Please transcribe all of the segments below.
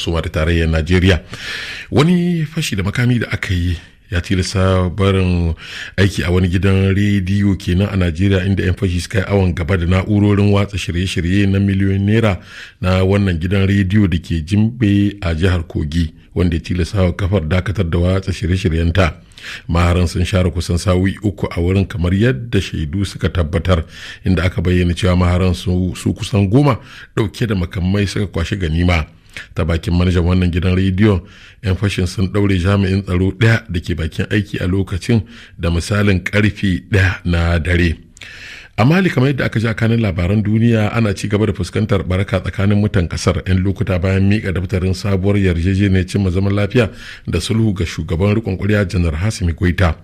Suma da tarayyar Najeriya. Wani fashi da makami da aka yi ya tilasta barin aiki a wani gidan rediyo kenan a Najeriya, inda 'yan fashi suka yi awon gaba da na'urorin watsa shirye-shirye na miliyoyin naira na wannan gidan rediyo da ke Jimbe a jihar Kogi, wanda ya tilasta wa kafar dakatar da watsa shirye-shiryenta. Maharan sun share kusan sa'o'i 3 a wurin, kamar yadda shaidu suka tabbatar, inda aka bayyana cewa maharan su kusan 10 dauke da makamai suka kwashe ganima. Ta bakin manajan wannan gidan rediyon, 'yan fashin sun ɗaure jami'in tsaro ɗaya da ke bakin aiki a lokacin da misalin karfe 1 na dare. A Mali, kamar yadda aka ji a kanin labaran duniya, ana ci gaba da fuskantar baraka tsakanin mutan kasar 'yan lokuta bayan mika daftarin sabuwar yarjejeniyar cimma zaman lafiya da sulhu ga shugaban rikon kwarya, Janar Assimi Goita.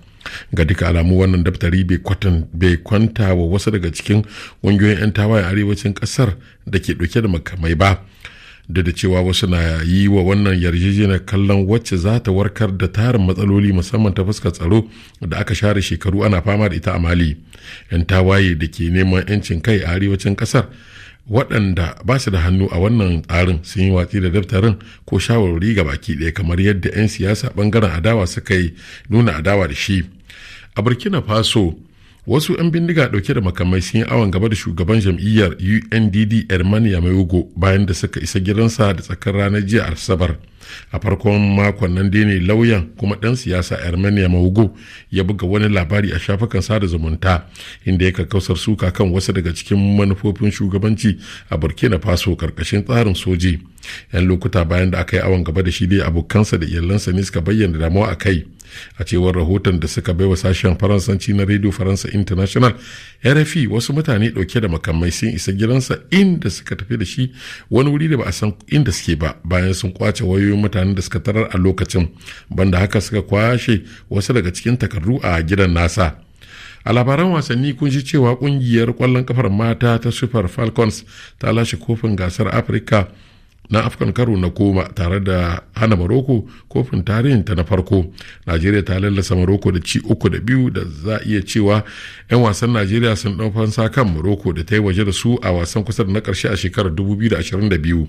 Ga duka alamu, wannan daftari bai kwanta wa wasu daga cikin ƙungiyoyin 'yan tawayen arewacin kasar da ke ɗauke da makamai ba, da da cewa wasu na yi wa wannan yarjejeniyar kallon wacce za ta warkar da tarin matsaloli, musamman ta fuskar tsaro da aka share shekaru ana fama da ita a Mali. 'Yan tawaye da ke neman 'yancin kai a arewacin kasar, waɗanda ba su da hannu a wannan tsarin, sun yi watsi da daftarin ko shawarwari ga baki ɗaya, kamar yadda 'yan siyasa bangaren adawa suka yi nuna adawa da shi. A Burkina Faso, wasu 'yan bindiga dauke da makamai sun yi awon gaba da shugaban jam'iyyar UNDD, Hermann Yameogo, bayan da suka isa gidansa da tsakar ranar jiya Asabar. A farkon makon nan dai ne lauyan kuma dan siyasa Hermann Yameogo ya buga wani labari a shafukan sada zumunta, inda ya kakkausar suka kan wasu daga cikin manufofin shugabanci a Burkina Faso karkashin tsarin soji. 'Yan lokuta bayan da aka yi awon gaba da shi dai, abokansa da iyalansa ne suka bayyana damuwa a kai. A cewar rahoton da suka baiwa sashen Faransanci na Radio Faransa International, RFI, wasu mutane dauke da makamai sun isa gidansa, inda suka tafi da shi wani wuri da ba a san inda suke ba, bayan sun kwace wayoyin mutanen da suka tarar a lokacin. Banda haka, suka kwashe wasu daga cikin takardu a gidan nasa. A labaran wasanni, kun ji cewa kungiyar kwallon kafar mata ta Super Falcons ta lashe kofin gasar Afirka na AFCON karo na 10, tare da hana Maroko kofin tarihinta na farko. Najeriya ta lallasa Maroko da ci 3-2, da za a iya cewa 'yan wasan Najeriya sun ɗau fansa kan Maroko da ta yi waje da su a wasan kusa da na ƙarshe a shekarar 2022.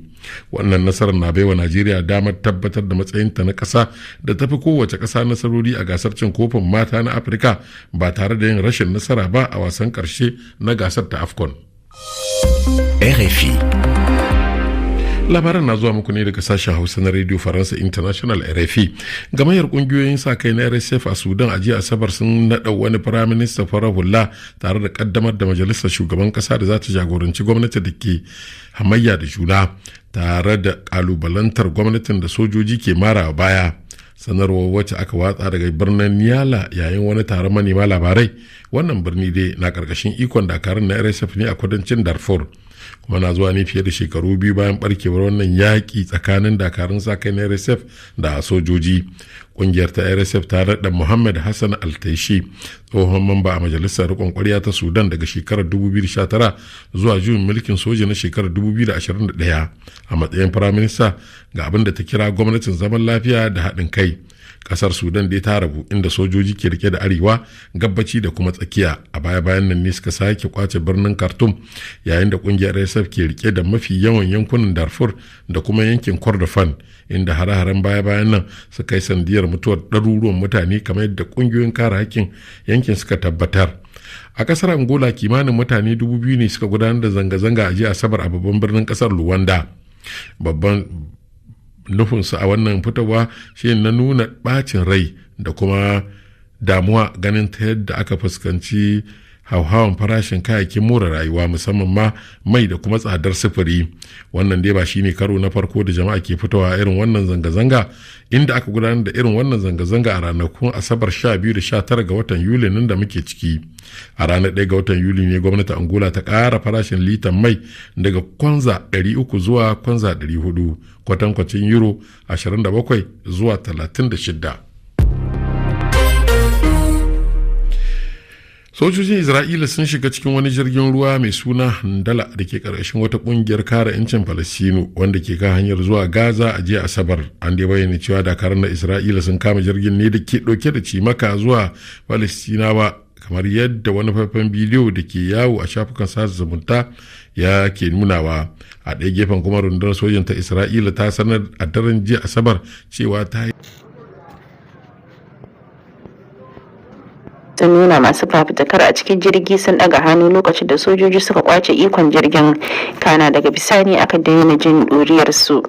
Wannan nasarar na baiwa Najeriya damar tabbatar da matsayinta na ƙasa da tafi kowace ƙasa nasarori a gasar cin kofin mata na Afirka, ba tare da yin rashin nasara ba a wasan ƙarshe na gasar ta AFCON. RFI. Labaran na zuwa muku ne daga sashen Hausa na Radio Faransa International, RFI. Gamayyar kungiyoyin sa kai na RSF a Sudan a jiya Asabar sun naɗa wani firaminista farar hula, tare da kaddamar da majalisar shugaban kasa da za ta jagoranci gwamnati da ke hamayya da juna, tare da kalubalantar gwamnatin da sojoji ke mara baya. Sanarwar, wacce aka watsa daga birnin Niyala yayin wani taron manema labarai, wannan birni dai na karkashin ikon dakarun na RSF ne a kudancin Darfur, kuma na zuwa ne fiye da shekaru 2 bayan barkewar wannan yaƙi tsakanin dakarun sa kai na RSF da sojoji. Ƙungiyar ta RSF ta raɗa Muhammad Hassan Altaishi, tsohon mamba a majalisar riƙon ƙwarya ta Sudan daga shekarar 2019 zuwa juyin mulkin soja na shekarar 2021, a matsayin firaminista ga abin da ta kira gwamnatin zaman lafiya da haɗin kai. Kasar Sudan dai ta rabu, inda sojoji ke rike da arewa, gabaci da kuma tsakiya. A baya bayan nan ne suka sake kwace birnin Khartoum, yayin da kungiyar RSF ke rike da mafi yawan yankunan Darfur da kuma yankin Kordofan, inda hare-haren baya bayan nan suka yi sandiyar mutuwar ɗaruruwan mutane, kamar yadda kungiyoyin kare hakkin yankin suka tabbatar. A kasar Angola, kimanin mutane 2000 ne suka gudanar da zanga-zanga a jiya Asabar a babban birnin kasar Luanda. Babban nufinsu a wannan fitowa shi na nuna bacin rai da kuma damuwa ganin ta yadda aka fuskanci hauhawan farashin kayayyakin more rayuwa, musamman ma mai da kuma tsadar sufuri. Wannan dai ba shine karo na farko da jama'a ke fitowa irin wannan zanga-zanga, inda aka gudanar da irin wannan zanga-zanga a ranakun Asabar 12 da 19 ga watan Yuli nan da muke ciki. A ranar 1 ga watan Yuli ne gwamnati Angola ta ƙara farashin litan mai daga kwanza 300 zuwa kwanza 400, kwatankwacin euro 27 zuwa 36. Sojojin Isra'ila sun shiga cikin wani jirgin ruwa mai suna Handala da ke karkashin wata kungiyar kare 'yancin Falasinu, wanda ke kan hanyar zuwa Gaza a jiya Asabar. An dai bayyana cewa dakarun na Isra'ila sun kama jirgin ne da ke dauke da cimaka zuwa Falastinawa, kamar yadda wani faifan bidiyo da ke yawo a shafukan sada zumunta ya Ya ke nunawa. A ɗaya gefen kuma, rundunar sojan ta Isra'ila ta sanar a daren jiya Asabar cewa ta yi Sun nuna masu fafutukar a cikin jirgi sun daga hannu lokacin da sojoji suka kwace ikon jirgin, kana daga bisani aka daina jin ɗuriyarsu.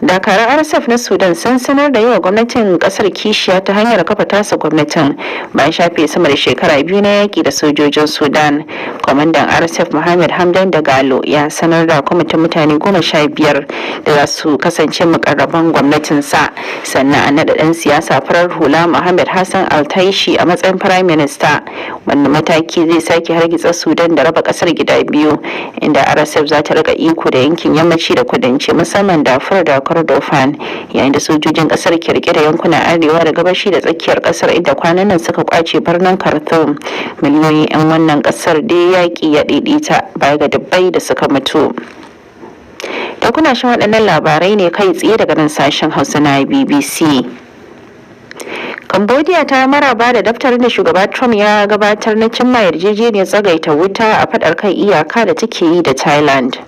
Dakaran RSF na Sudan sun sanar da yawa gwamnatin kasar kishiya ta hanyar kafa tasa gwamnatin bayan shafe sama da shekara 2 na yaki da sojojin Sudan. Kwamandan RSF Muhammad Hamdan Dagalo ya sanar da kwamitin mutane 15 da za su kasance mukarraban gwamnatinsa, sannan a naɗa ɗan siyasa farar hula Muhammad Hassan Altaishi a matsayin Prime Minister. Wannan mataki zai sake hargitsa Sudan da raba kasar gida biyu, inda RSF za ta rika iko da yankin yammaci da kudanci, musamman Darfur da Kordofan, yayin da sojojin kasar ke rike da yankunan arewa da gabashi da tsakiyar kasar, inda kwanan nan suka kwace birnin Khartoum. Miliyoyin 'yan wannan kasar dai yaƙi ya daidaita baya ga dubbai da suka mutu. Da kuna shan waɗannan labarai ne kai tsaye daga nan sashen Hausa na BBC. Cambodia ta maraba da daftarin da shugaba Trump ya gabatar na cimma yarjejeniyar tsagaita wuta a fadar kan iyaka da take yi da Thailand.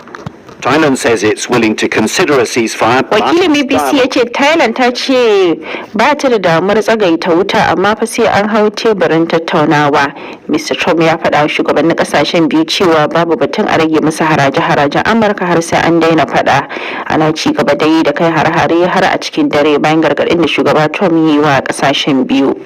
Thailand says it's willing to consider a ceasefire. Wakilin BBC ya ce Thailand ta ce ba ta da damar tsagaita wuta, amma fa sai an hau teburin tattaunawa. Mr. Trump ya faɗa wa shugabannin kasashen biyu cewa babu batun a rage musu haraje-harajen Amurka har sai an daina faɗa. Ana ci gaba da yi da kai har-hare har a cikin dare bayan gargaɗin da shugaba Trump yi wa kasashen biyu.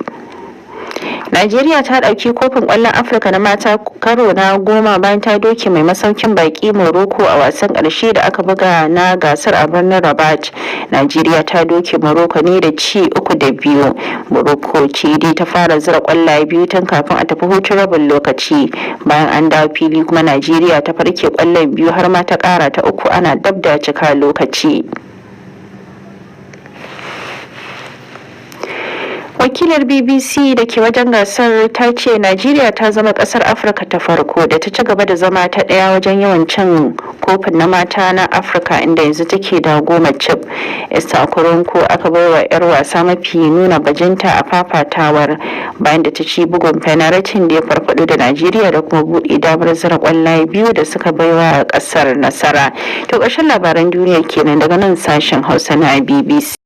Najeriya ta ɗauki kofin ƙwallon Afirka na mata karo na 10 bayan ta doke mai masaukin baƙi Morocco a wasan ƙarshe da aka buga na gasar a birnin Rabat. Najeriya ta doke Morocco ne da ci 3-2. Morocco ce dai ta fara zira ƙwallaye biyu tun kafin a tafi hutun rabin lokaci. Bayan an dawo fili kuma, Najeriya ta farke ƙwallon biyu har ma ta ƙara ta uku ana dab da cika lokaci. Wakilar BBC da ke wajen gasar ta ce Najeriya ta zama kasar Afirka ta farko da ta ci gaba da zama ta ɗaya wajen yawan cin kofin na mata na Afirka, inda yanzu take da 10 cif. Esther Okoronkwo aka baiwa 'yar wasa mafi nuna bajinta a fafatawar bayan da ta ci bugun fenaratin da ya farfado da Najeriya da kuma buɗe damar zira kwallaye biyu da suka baiwa kasar nasara. To, ƙarshen labaran duniya kenan daga nan sashen Hausa na BBC.